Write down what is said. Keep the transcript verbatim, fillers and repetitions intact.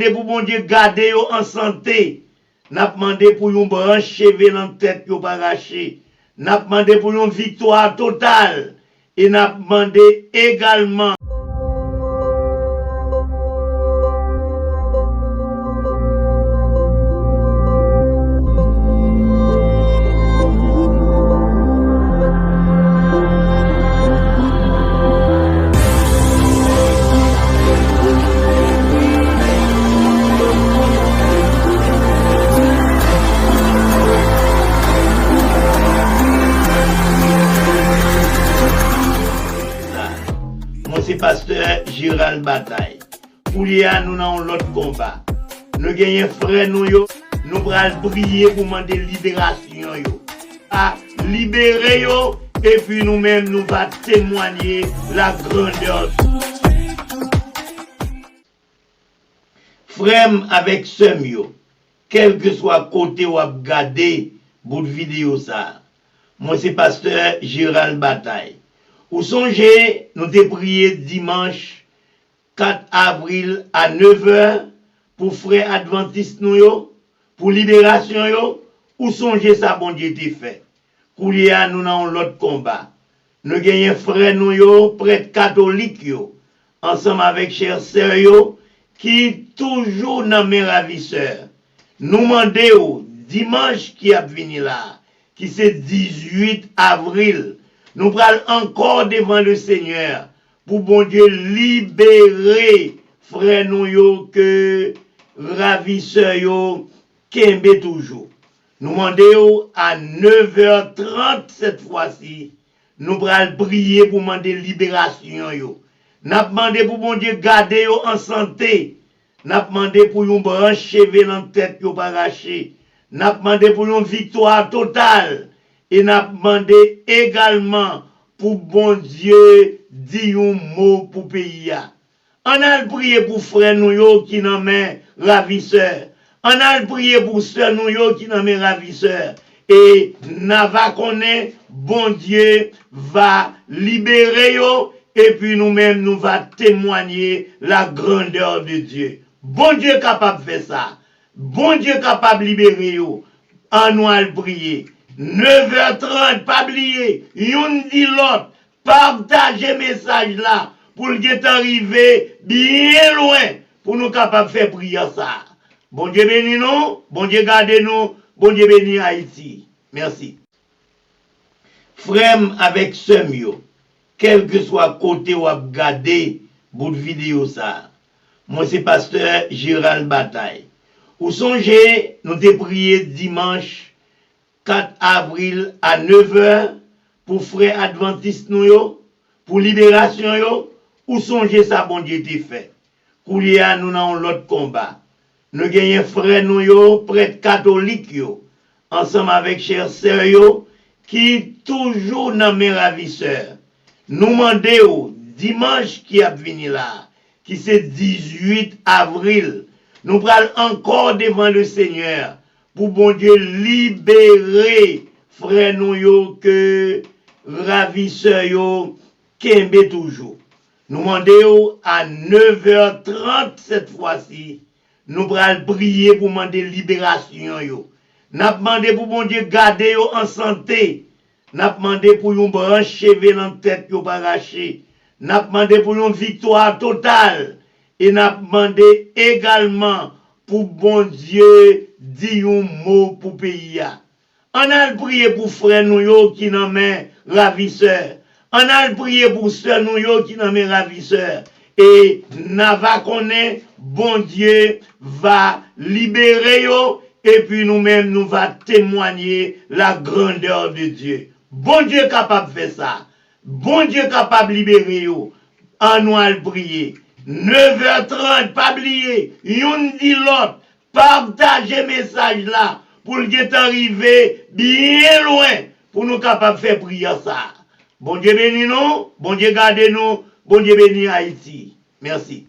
Mande pou Bondye gade yo an sante. N ap mande pou yon branch cheve nan tèt yo pa rache. N ap mande pou yon viktwa total. E n ap mande egalman. Mwen se pastè Gérald Bataille. Koulye a, nou nan yon lòt konba. Nou genyen frè nou yo, nou pral priye pou mande liberasyon yo. A libere yo, epi nou menm, nou va temwanye la grandeur. Frè m avèk sè m yo, kèlkeswa kote w ap gade bout videyo sa a, mwen se pastè Gérald Bataille. Ou sonje, nou te priye dimanch kat avril a nevè pou frè advantis nou yo, pou liberasyon yo, ou sonje sa Bondye te fè. Koulye a, nou nan yon lòt konba. Nou genyen frè nou yo, prèt katolik yo, ansanm avèk chè sè yo, ki toujou nan men ravisè. Nou mande w, dimanch ki ap vini la, ki se dizuit avril, nou pral ankò devan le Senyè pou Bondye libere frè nou yo ke ravisè yo kenbe toujou. Nou mande w a nevè trant sèt fwa si, nou pral priye pou mande liberasyon yo. N ap mande pou Bondye gade yo an sante. N ap mande pou yon branch cheve nan tèt yo pa rache. N ap mande pou yon viktwa total. E n ap mande egalman pou Bondye di yon mo pou peyi a. Ann al priye pou frè nou yo ki nan men ravisè. Ann al priye pou sè nou yo ki nan men ravisè. E n a va konnen Bondye va libere yo, epi nou menm, nou va temwanye la grandeur de Dieu. Bondye kapab fè sa. Bondye kapab libere yo. Ann nou al priye. Nevè trant, pa bliye, youn di lòt, pataje mesaj la pou l gentan rive byen lwen pou nou kapab fè priyè sa a. Bondye beni nou, Bondye gade nou, Bondye beni Ayiti. Mèsi. Frè m avèk sè m yo, kèlkeswa kote w ap gade bout videyo sa a, mwen se pastè Gérald Bataille. Ou sonje, nou te priye dimanch kat avril a nevè pou frè advantis nou yo, pou liberasyon yo, ou sonje sa Bondye te fè. Koulye a, nou nan yon lòt konba. Nou genyen frè nou yo, prèt katolik yo, ansanm avèk chè sè yo, ki toujou nan men ravisè. Nou mande w, dimanch ki ap vini la, ki se dizuit avril, nou pral ankò devan le Senyè pou Bondye libere frè nou yo ke ravisè yo kenbe toujou. Nou mande w a nevè trant sèt fwa si, nou pral priye pou mande liberasyon yo. N ap mande pou Bondye gade yo an sante. N ap mande pou yon branch cheve nan tèt yo pa rache. N ap mande pou yon viktwa total. E n ap mande egalman pou Bondye di yon mo pou peyi a. Ann al priye pou frè nou yo ki nan men ravisè. Ann al priye pou sè nou yo ki nan men ravisè. E n a va konnen Bondye va libere yo, epi nou menm, nou va temwanye la grandeur de Dieu. Bondye kapab fè sa. Bondye kapab libere yo. Ann nou al priye. Nevè trant, pa bliye, youn di lòt, pataje mesaj la pou l gentan rive byen lwen pou nou kapab fè priyè sa a. Bondye beni nou, Bondye gade nou, Bondye beni Ayiti. Mèsi.